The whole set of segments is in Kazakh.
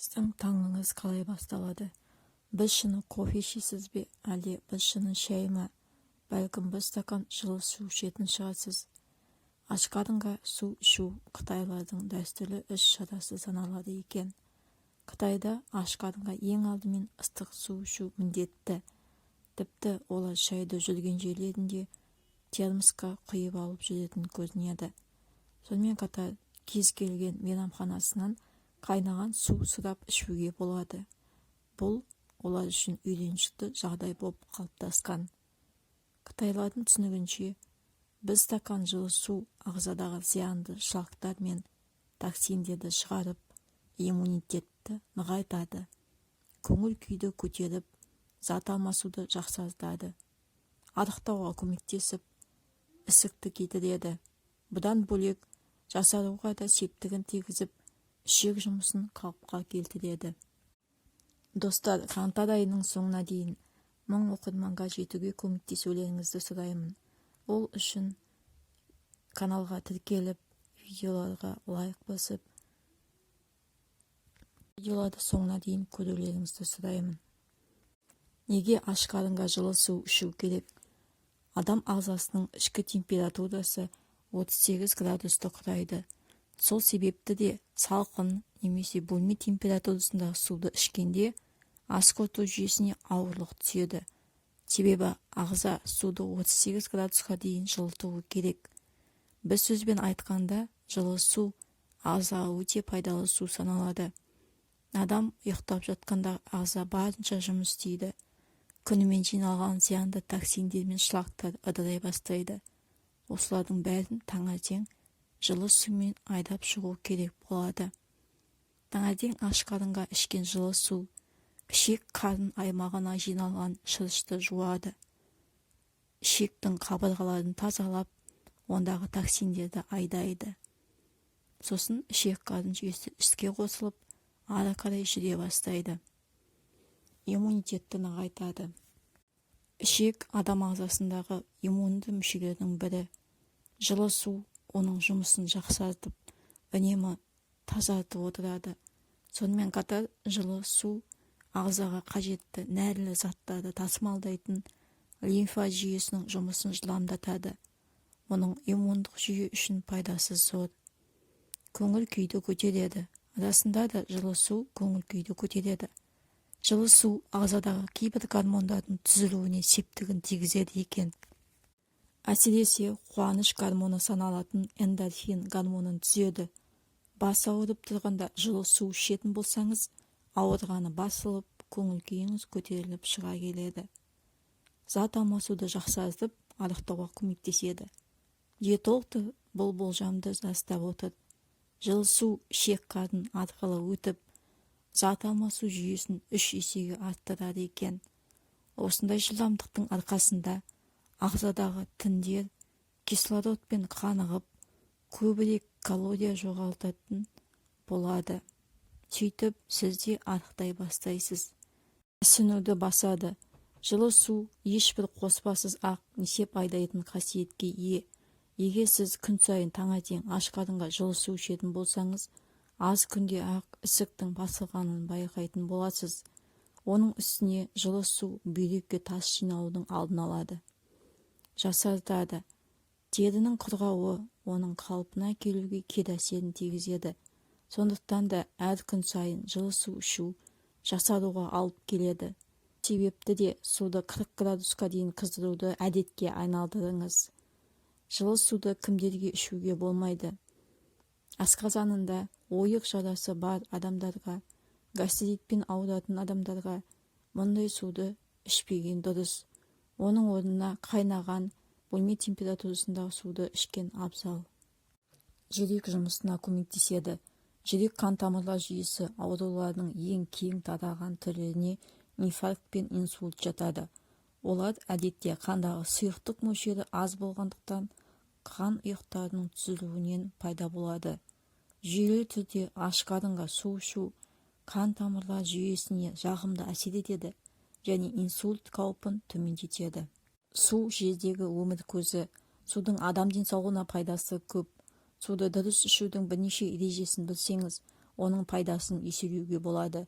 Сіздің таңыңыз қалай басталады? Бір шыны кофе ішесіз бе, әлде бір шыны шай ма? Бәлкім, бір стакан жылы су ішетін шығарсыз. Аш қарынға су ішу қытайлардың дәстүрлі іс-шарасы саналады екен. Қытайда аш қарынға ең алдымен ыстық су ішу міндетті. Тіпті олар шайды жүрген жерлерінде термосқа құйып алып жүретін көрінеді. Сонымен қатар кез келген мейрамханасынан қайнаған су сұрап ішуге болады. Бұл олар үшін үйреншікті жағдай болып қалыптасқан. Қытайлардың түсінігінше, бір стакан жылы су ағзадағы зиянды шлактар мен токсиндерді шығарып, иммунитетті нығайтады, көңіл-күйді көтеріп, зат алмасуды жақсартады, арықтауға көмектесіп, ісікті кетіреді. Бұдан бөлек, жасаруға да септігін тигізіп, ішек жұмысын қалыпқа келтіреді. Достар, қаңтар айының соңына дейін 1000 оқырманға жетуге көмектесулеріңізді сұраймын. Ол үшін каналға тіркеліп, видеоларға лайк басып, видеоларды соңына дейін көрулеріңізді сұраймын. Неге аш қарынға жылы су ішу керек? Адам ағзасының ішкі температурасы 38 градусты құрайды. Сол себепті де салқын немесе бөлме температурасындағы суды ішкенде ас қорыту жүйесіне ауырлық түседі. Себебі ағза суды 38 градусқа дейін жылытуы керек. Бір сөзбен айтқанда, жылы су ағзаға өте пайдалы су саналады. Адам ұйықтап жатқанда ағза барынша жұмыс істейді. Күнімен жиналған зиянды токсиндер мен шлактар ыдырай бастайды. Осылардың бәрін таңертең жылы сумен айдап шығу керек болады. Таңертең аш қарынға ішкен жылы су ішек-қарын аймағына жиналған шырышты жуады. Ішектің қабырғаларын тазалап, ондағы токсиндерді айдайды. Сосын ішек-қарын жүйесі іске қосылып, ары қарай жүре бастайды. Иммунитетті нығайтады. Ішек адам ағзасындағы иммунды мүшелердің бірі. Жылы су оның жұмысын жақсартып, үнемі тазартып отырады. Сонымен қатар жылы су ағзаға қажетті нәрлі заттарды тасымалдайтын лимфа жүйесінің жұмысын жылдамдатады. Оның иммундық жүйе үшін пайдасы зор. Көңіл күйді көтереді. Расында да, жылы су көңіл күйді көтереді. Жылы су ағзадағы кейбір гормондардың түзілуіне септігін тигізеді екен. Әсіресе қуаныш гормоны саналатын эндорфин гормонын түзеді. Бас ауырып тұрғанда жылы су ішетін болсаңыз, ауырғаны басылып, көңіл-күйіңіз көтеріліп шыға келеді. Зат алмасуды жақсартып, арықтауға көмектеседі. Диетологтар бұл болжамды растап отыр. Жылы су ішек-қарын арқылы өтіп, зат алмасу жүйесін 3 есеге арттырады екен. Осындай жылдамдықтың арқасында ағзадағы тіндер кислородпен қанығып, көбірек калория жоғалтатын болады. Сөйтіп, сіз де арықтай бастайсыз. Ісінуді басады. Жылы су ешбір қоспасыз ақ несеп айдайтын қасиетке ие. Егер сіз күн сайын таңертең аш қарынға жылы су ішетін болсаңыз, аз күнде-ақ ісіктің басылғанын байқайтын боласыз. Оның үстіне жылы су бүйрекке тас жиналудың алдын алады. Жасартады. Терінің құрғауы оның қалпына келуге кері әсерін тигізеді. Сондықтан да әр күн сайын жылы су ішу жасаруға алып келеді. Себепті де суды 40 градусқа дейін қыздыруды әдетке айналдырыңыз. Жылы суды кімдерге ішуге болмайды? Асқазанында ойық жарасы бар адамдарға, гастритпен ауыратын адамдарға мұндай суды ішпеген дұрыс. Оның орнына қайнаған, бөлме температурасындағы суды ішкен абзал. Жүрек жұмысына көмектеседі. Жүрек-қан тамырлар жүйесі ауруларының ең кең тараған түрлеріне инфаркт пен инсульт жатады. Олар әдетте қандағы сұйықтық мөлшері аз болғандықтан, қан ұйықтарының түзілуінен пайда болады. Жүйелі түрде аш қарынға су ішу қан тамырлар жүйесіне жағымды әсер етеді және инсульт қаупін төмендетеді. Су жердегі өмір көзі. Судың адам денсаулығына пайдасы көп. Суды дұрыс ішудің бірнеше ережесін білсеңіз, Оның пайдасын еселеуге болады.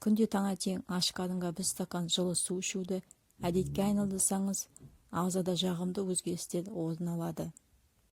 Күнде таңертең аш қарынға бір стакан жылы су ішуді әдетке айналдырсаңыз, ағзада жағымды өзгерістер орын алады.